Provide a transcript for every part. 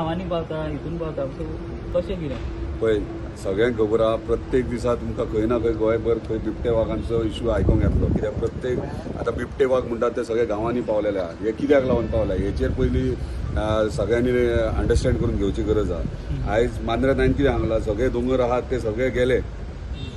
गांवांनी पावता, हितून पावता, सो कशें कितें? पळय, सगळ्यांक खबर आहा, प्रत्येक दिसा तुमकां खंय ना खंय गोंयभर खंय बिबटे वागांचो इशू आयकूंक येतलो. कित्याक प्रत्येक आतां बिबटे वाग म्हणटात ते सगळे गांवांनी पावलेले आहा. हे कित्याक लागून पावले हेचेर पयलीं सगळ्यांनी अंडरस्टँड करून घेवची गरज आहा. आयज मांद्र्यान हांवें कितें सांगलां, सगळे दोंगर आहात ते सगळे गेले.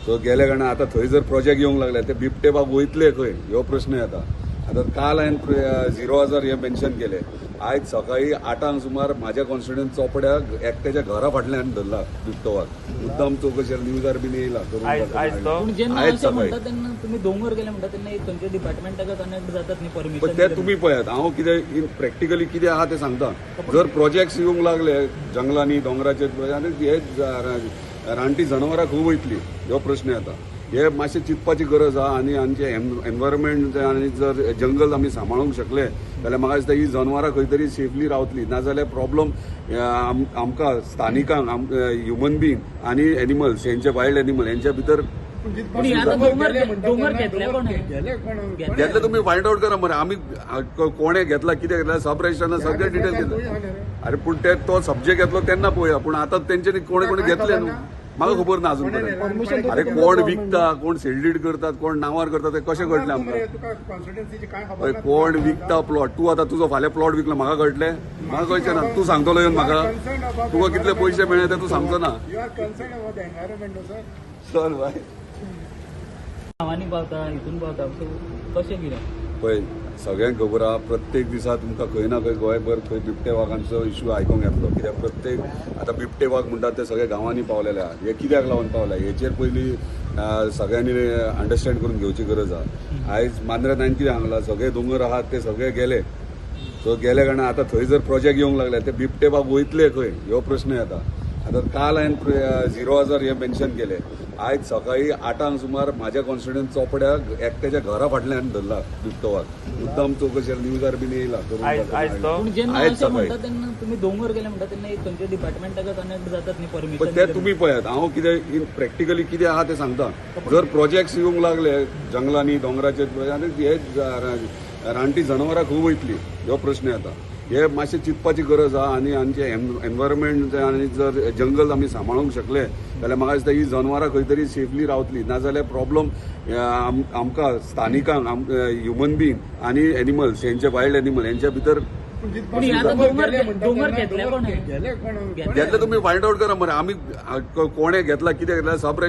सो गेले कारणान आतां थंय जर प्रोजेक्ट येवंक लागले ते बिबटे वाग वयतले खंय, हो प्रश्न येता. आतां काल हांवें 0 हजार हें मेन्शन केलें. आयज सकाळी 8 सुमार म्हाज्या कॉन्स्टिट्युएंट चोपड्याक एकट्याच्या घरा फाटल्यान धरला बिबटो वाग. मुद्दाम चवकशी, न्यूजार बीन येयला. आयज तो? पूण जेन्ना आयज अशें सकाळी. म्हणटा तेन्ना तुमी दोंगर गेले म्हणटा तेन्ना एक खंयच्या डिपार्टमेंटाक कनेक्ट जातात न्ही पण परमिशन? ते तुमी पळयात, हांव कितें प्रॅक्टिकली कितें आहा तें सांगता. जर प्रोजेक्ट्स येवंक लागले जंगलांनी, दोंगराचेर, आनी हे रानटी जनावरां खंय वयतली, हो प्रश्न येता. हे मातशें चिंतपाची गरज आहा. आनी आमचें एनवायरमेंट आनी जर जंगल आमी सांबाळूंक शकले जाल्यार म्हाका दिसता ही जनावरां खंय तरी सेफली रावतली. नाजाल्यार प्रॉब्लम आमकां स्थानिकांक, ह्युमन बींग आनी एनिमल्स हेंचे, वायल्ड एनिमल हेंच्या भितर. पूण हे आतां दोंगर दोंगर घेतले कोणें? घेतले तुमी फायंड आउट करा मरे. आमी कोणें घेतला, कितें घेतला, सब रजिस्टरान सगळे डिटेल घेतले. अरे, पूण ते तो सब्जेक्ट घेतलो तेन्ना पळोवया. पूण आतां तेंच्यांनी कोणे कोणे घेतले न्हू, म्हाका खबर ना अजून पर्यंत. अरे, कोण विकता, कोण सेल्डीड करतात, कोण नांवार करतात, ते कशें कळटलें आमकां? हय, कोण विकता प्लॉट? तूं आतां तुजो फाल्यां प्लॉट विकलो, म्हाका कळटलें? म्हाका कळचें ना. तूं सांगतलो येवन म्हाका तुका कितले पयशे मेळ्ळे ते तूं सांगचो ना. You are concerned about the environment, sir. चल बाय. गांवांनी पावता, हितून पावता, सो कशें कितें? पळय, सगळ्यांक खबर आहा, प्रत्येक दिसा तुमकां खंय ना खंय गोंयभर खंय बिबटे वागांचो इशू आयकूंक येतलो. कित्याक प्रत्येक आतां बिबटे वाग म्हणटात ते सगळे गांवांनी पावलेले आहा. हे कित्याक लागून पावले हेचेर पयलीं सगळ्यांनी अंडरस्टँड करून घेवची गरज आहा. आयज मांद्र्यान हांवें कितें सांगलां, सगळे दोंगर आहात ते सगळे गेले. सो गेले कारणान आतां थंय जर प्रोजेक्ट येवंक लागले ते बिबटे वाग वयतले खंय, हो प्रश्न येता. आतां काल हांवें 0 हजार हें मेन्शन केलें. आयज सकाळी 8 सुमार म्हाज्या कॉन्स्टिट्युएंट चोपड्याक एकट्याच्या घरा फाटल्यान धरला बिबटो वाग. मुद्दाम चवकशी, न्यूजार बीन येयला. आयज तो? पूण जेन्ना आयज अशें सकाळी. म्हणटा तेन्ना तुमी दोंगर गेले म्हणटा तेन्ना एक खंयच्या डिपार्टमेंटाक कनेक्ट जातात न्ही पण परमिशन? ते तुमी पळयात, हांव कितें प्रॅक्टिकली कितें आहा तें सांगता. जर प्रोजेक्ट्स येवंक लागले जंगलांनी, दोंगराचेर, आनी हे रानटी जनावरां खंय वयतली, हो प्रश्न येता. हे मातशें चिंतपाची गरज आहा. आनी आमचें एनवायरमेंट आनी जर जंगल आमी सांबाळूंक शकले जाल्यार म्हाका दिसता ही जनावरां खंय तरी सेफली रावतली. नाजाल्यार प्रॉब्लम आमकां स्थानिकांक, ह्युमन बींग आनी एनिमल्स हेंचे, वायल्ड एनिमल हेंच्या भितर. पूण हे आतां दोंगर दोंगर घेतले कोणें? घेतले कोण? घेतले तुमी फायंड आउट करा मरे. आमी कोणें घेतला, कितें घेतला, सब